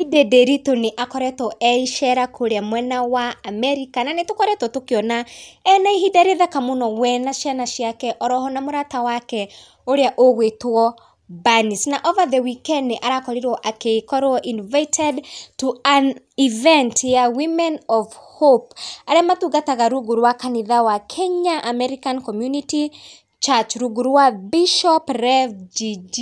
Edday Nderitu nĩ akoretwo e icera kũrĩa mwena wa America, na nĩ tũkoretwo tũkĩona ena ihinda rĩthaka mũno we na ciana ciake oroho na mũrata wake ũrĩa ũgwĩtwo Bernice. Na over the weekend nĩ arakorirwo agĩkorwo invited to an event ya Women of Hope arĩa matungataga rungu rwa kanitha wa Kenya American Community Church rungu rwa Bishop Rev GG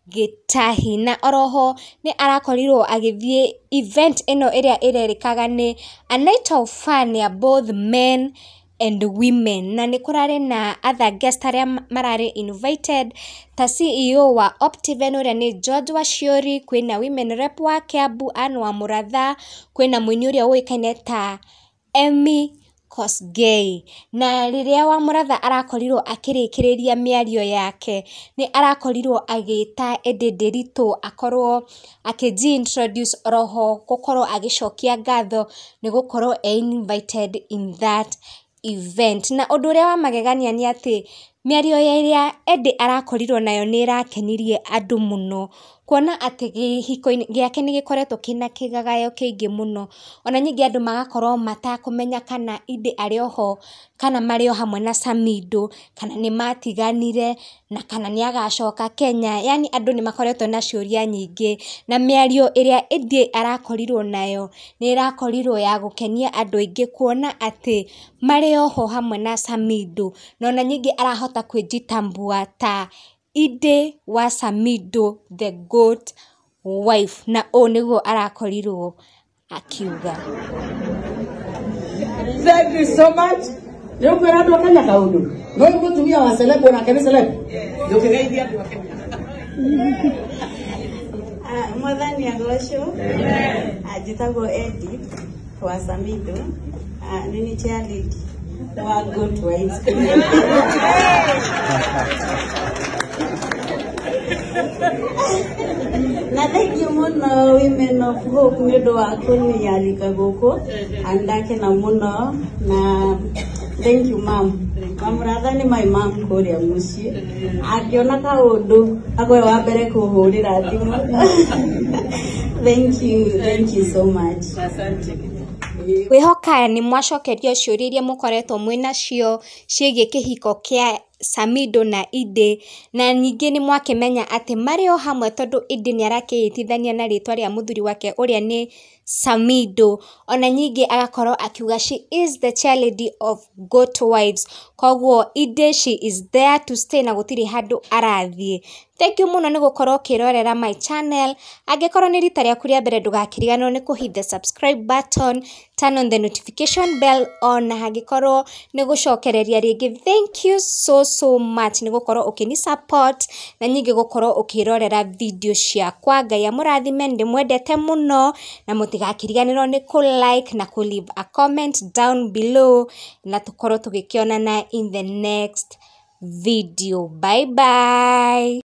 Gĩtahi. Na oroho nĩ arakorirwo agĩthiĩ event ĩno ĩrĩa ĩrerĩkaga nĩ a night of fun ya both men and women, na nĩ kũrarĩ na other guest arĩa mararĩ invited ta CEO wa Optiven ũrĩa nĩ George Wachiuri, kwĩna women rep wa Kiambu Ann wa Mũratha, kwĩna mũini ũrĩa ũĩkaine ta Emmy Kosgei. Na rĩrĩa Wamũratha arakorirwo akĩrĩkĩrĩria mĩario yake, nĩ arakorirwo agĩta Edday Nderitu akorwo akĩji introduce, oroho gũkorwo agĩcokia ngatho nĩ gũkorwo e invited in that event. Na ũndũ ũrĩa wa magegania nĩ atĩ mĩario ĩrĩa Edday arakorirwo nayo nĩ ĩrakenirie andũ mũno, kuona atĩ kĩhiko gĩake nĩ gĩkoretwo kĩna kĩgagayo kĩingĩ mũno, ona ningĩ andũ magakorwo matakũmenya kana Edday arĩ oho kana marĩ o hamwe na Samidoh, kana nĩ matiganire na kana nĩ agacoka Kenya. Yani andũ nĩ makoretwo na ciũria nyingĩ, na mĩario ĩrĩa Edday arakorirwo nayo nĩ ĩrakorirwo ya gũkenia andũ aingĩ, kuona atĩ marĩ oho hamwe na Samidoh, na ona ningĩ arahota kwĩjitambua ta Edday wa Samidoh the goat wife, na ũũ nĩguo arakorirwo akiuga. Thank you so much. Nĩ ũkwĩra andũ a Kenya kaũndũ. No ũyũ mũtumia wa celeb onake nĩ celeb. Ndũkĩgeithie andũ a Kenya. Mwathani agocwo. Njĩtagwo Edith wa Samidoh. Nĩ niĩ chair lady wa Goat Wives. Na thank you mũno Women of Hope nĩ ũndũ wa kũnĩarika gũkũ, na ndakena mũno, na thank you ma'am. Wamũratha nĩ my mom kũrĩa mũciĩ, angĩona kaũndũ akoe wa mbere kũhũrĩra thimũ. Thank you, thank you so much. Ngwĩhoka nĩ mwacokerio ciũria iria mũkoretwo mwĩnacio ciĩgiĩ kĩhiko kĩa Samidoh na Edday, na ningĩ nĩ mwakĩmenya atĩ marĩ o hamwe tondũ Edday nĩ arakĩĩtithania na rĩtwa rĩa mũthuri wake ũrĩa nĩ Samidoh, ona ningĩ agakorwo akiuga she is the chair lady of Goat Wives, koguo Edday she is there to stay na gũtirĩ handũ arathiĩ. Thank you mũno nĩ gũkorwo ũkĩrorera my channel. Angĩkorwo nĩ rita rĩaku rĩa mbere ndũgakĩriganĩrwo nĩ kũ hit the subscribe button, turn on the notification bell, ona hangĩkorwo nĩ gũcokereria rĩngĩ. Thank you so so much nĩ gũkorwo ũkĩni support na ningĩ gũkorwo ũkĩrorera video ciakwa. Ngai amũrathime, ndĩmwendete mũno, na mũtigakĩriganĩrwo nĩ kũ like na kũ leave a comment down below, na tũkorwo tũgĩkĩonana in the next video. Bye bye.